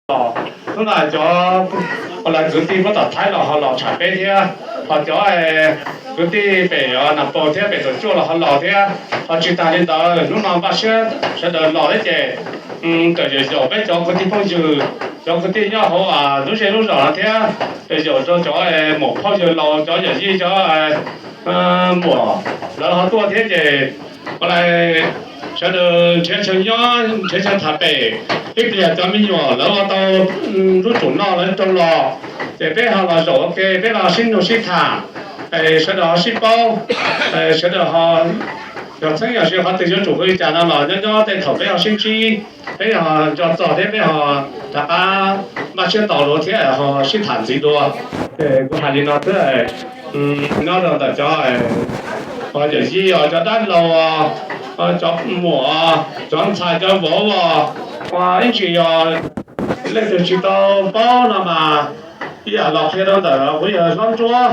los, hnub no cov, lawv kwv tij muab tom Thaib los ho los tsham peb thiab, ho cov kwv tij pem Nas Pos thiab pem Tuam Cuaj los ho los thiab. Ho tsis tas li ntawd, hnub no npaj siab sawv daws los thiab ces tawm yaum yaum peb cov kwv tij phooj ywg, cov kwv tij nyob hauv lub zej lub zos no thiab, yaum yaum rau cov muam phauj yawg laus, cov yawm yij, cov muam lawv ho tuaj thiab ces sawv daws nrhiav chaw nyob nrhiav chaw tham pem. Ib pliag cov me nyuam lawv ua tau lub tsum noj lawv rau los, ces peb ho los zaum ua ke, peb los sib nug sib tham, sawv daws ho sib paub, sawv daws ho yog txheeb yog ze qhov twg yuav tsum ua li cas no los nyob nyob tej thaum peb ho sib ntsib, peb ho nco txog thiab peb ho rov qab npaj siab tos dua thiab ho sib tham ntxiv dua. Ces kuv hais li no xwb, nyob rau ntawm cov yawm yij os, cov dab laug, cov muam, cov ntxhais cov vauv os, ib ntsis yog leej twg tsis tau paub no mas ib yam los qhia rau ntawm kuv yawg hlob Ntsuab,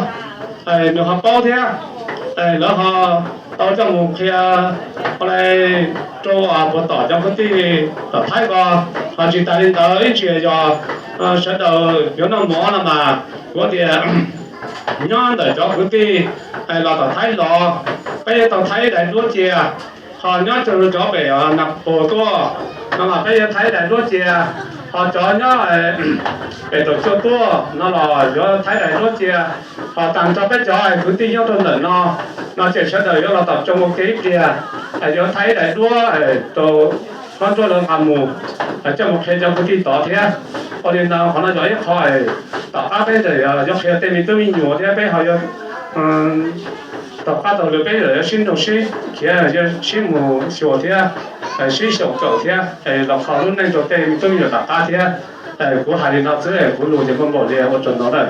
nws ho paub thiab. Lawv ho tau coj mus qhia rau puas tom cov kwv tij tom Thaib ko. Ho tsis tas li ntawd, ib ntsis yog sawv daws yuav noj mov no mas kuv tias nyob ntawm cov kwv tij los tom Thaib los, peb yuav tau thaij ib daim duab cia. Ho nyob rau cov pem Nas Pos tuaj no mas peb yuav thaij ib daim duab cia. Ho cov nyob pem Tuam Cuaj tuaj no los yuav thaij daim duab cia. Ho tag nrho peb cov kwv tij nyob rau ntawm no, no ces sawv daws yuav los tom tsoo ua ke ib pliag, yuav thaij ib daim duab rau hlob Ntsuab lawv nqa mus, coj mus qhia cov kwv tij tod thiab. Ua li no qhov no yog ib qho tom qab peb ntawm yuav qhia tej me tub me nyuam thiab peb ho yuav tom qab tau lawm peb yuav sib nrug sib khiav, yuav sib mus xyuas thiab sib xyaum kawm thiab los kho lub neej rau tej me tub me nyuam tom qab thiab. Kuv hais li no xwb, kuv lus ces muaj npaum li ua tsaug ntau lawm.